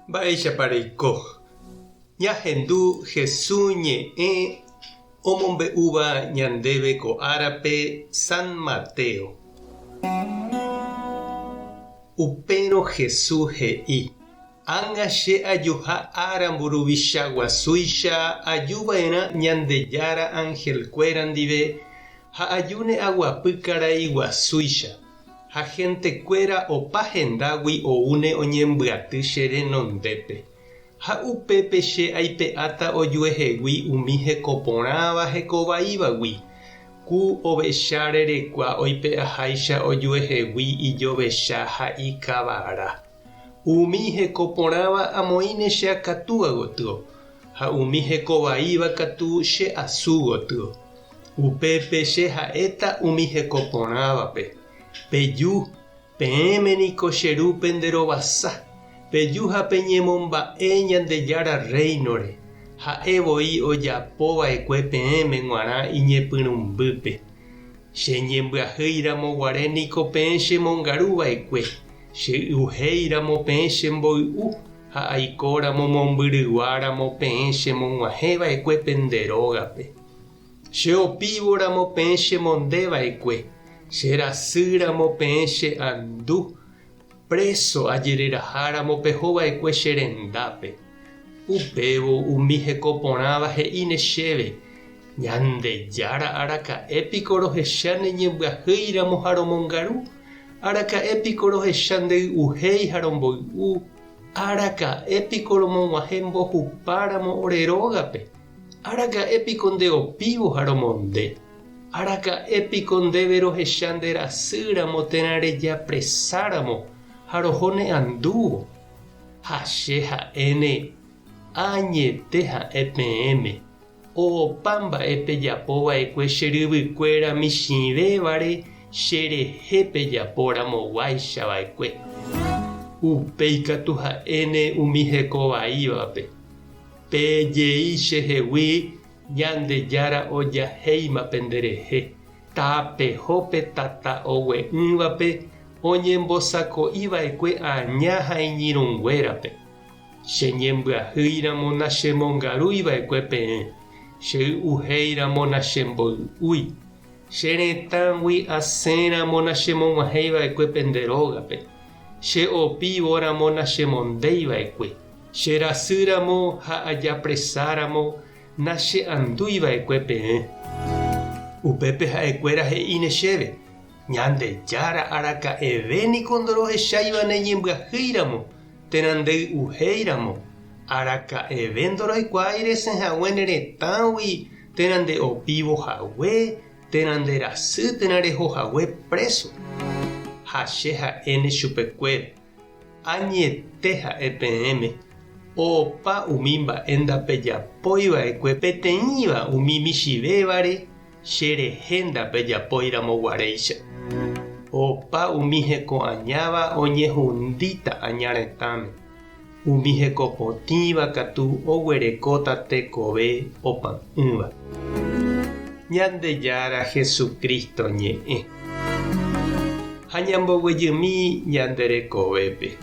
Mba'éichapa reiko? Ñahendu Hesu ñe'ẽ omombe'úva ñandéve ko árape San Mateo. Upérõ Hesu he'i, Ág̃a che ajuha ára mburuvicha guasúicha aju va'erã Ñandejára anhelkuéra ndive ha ajúne aguapy karai guasúicha. Ha hentekuéra opa hendágui oúne oñembyaty che renondépe. Ha upépe che aipe'áta ojuehegui umi heko porãva heko vaívagui, ku ovecha rerekua oipe'aháicha ojuehegui ijovecha ha ikavara. Umi heko porãva amoĩne che akatúa gotyo, ha umi heko vaíva katu che asu gotyo. Upépe che ha'éta umi heko porãvape, Peju, peẽme niko che Ru pende rovasa, peju ha peñemomba'e Ñandejára Rréinore, ha'e voi ojapo va'ekue peẽme g̃uarã iñepyrũmbýpe. Che ñembyahýi ramo guare niko peẽ chemongaru va'ekue, che y'uhéi ramo peẽ chemboy'u ha aiko ramo mombyrygua ramo peẽ chemog̃uahẽ va'ekue pende rógape. Che opívo ramo peẽ che monde va'ekue, che rasy ramo peẽ che andu, préso ajereraha ramo peho va'ekue che rendápe. Upévo umi heko porãva he'íne chéve, Ñandejára araka'e piko rohecha ne ñembyahýi ramo ha romongaru? Araka'e piko rohecha nde y'uhéi ha romboy'u? Araka'e piko romog̃uahẽ mbohupa ramo ore rógape? Araka'e piko nde opívo ha romonde? Araka'e piko ndéve rohecha nde rasy ramo térã rejapresa ramo ha roho ne andúvo? Ha che ha'éne, Añete ha'e peẽme, opa mba'e pejapo va'ekue che ryvykuéra michĩvévare che rehe pejapo ramoguáicha va'ekue. Upéi katu ha'éne umi heko vaívape. Pejei chehegui Ñandejára ojahéima penderehe, tapeho pe tata ogue'ỹvape oñembosako'iva'ekue aña ha iñirũnguérape. Che ñembyahýi ramo nachemongarúi va'ekue peẽ, che y'uhéi ramo nachemboy'úi, che retãgui asẽ ramo nachemog̃uahẽi va'ekue pende rógape, che opívo ramo nachemondéi va'ekue. Che rasy ramo ha ajapresa ramo na che andúi va'ekue peẽ. Upépe ha'e kuéra he'íne chéve, Ñandejára araka'eve niko ndorohecháiva ne ñembyahýi ramo térã nde y'uhéi ramo, araka'eve ndoroikuaái resẽ hague ne retãgui térã nde opívo hague térã nde rasy térã reho hague préso. Ha che ha'éne chupekuéra, Añete ha'e peẽme, opa umi mba'e ndapejapói va'ekue peteĩva umi michĩvévare che rehe ndapejapói ramo guaréicha. Opa umi heko añáva oñehundíta aña retãme, umi heko potĩva katu oguerekóta tekove opa'ỹva. Ñandejára Jesucristo ñe'ẽ. Ha ñamboguejymi ñande rekovépe.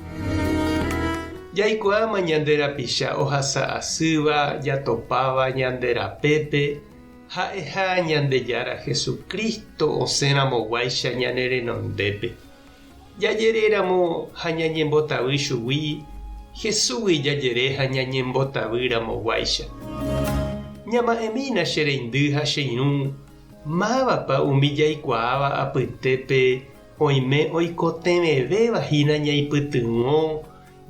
Jaikuaáma ñande rapicha ohasa asýva jatopáva ñande rapépe ha'eha Ñandejára Jesucristo osẽramoguáicha ñane renondépe. Jajeréramo ha ñañembotavy chugui, Jesúsgui jajere ha ñañembotavy ramoguáicha. Ñama'ẽmína che reindy ha che irũ, mávapa umi jaikuaáva apytépe oime oikotevẽvéva hína ñaipytyvõ,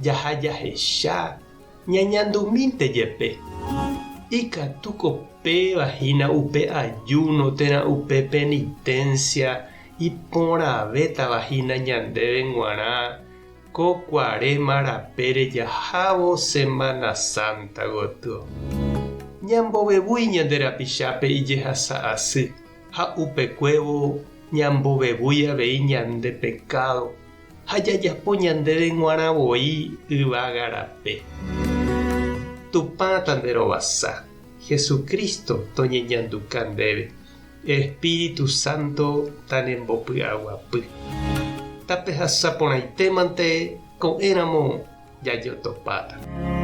jaha jahecha, ñañandumínte jepe. Ikatúko péva hína upe ajúno térã upe penitencia Iporãvétava hína ñandéve g̃uarã ko Cuaresma rapére jahávo Semana Santa gotyo. Ñambovevúi ñande rapichápe ijehasa asy ha upekuévo ñambovevúi avei ñande pekádo ha jajapo ñandéve g̃uarã voi yvága rape. Tupã tanderovasa, Jesucristo toñeñanduka ndéve. Espíritu Santo tanembopy'aguapy. Tapehasa porãitémante ko'ẽramo. Jajotopáta.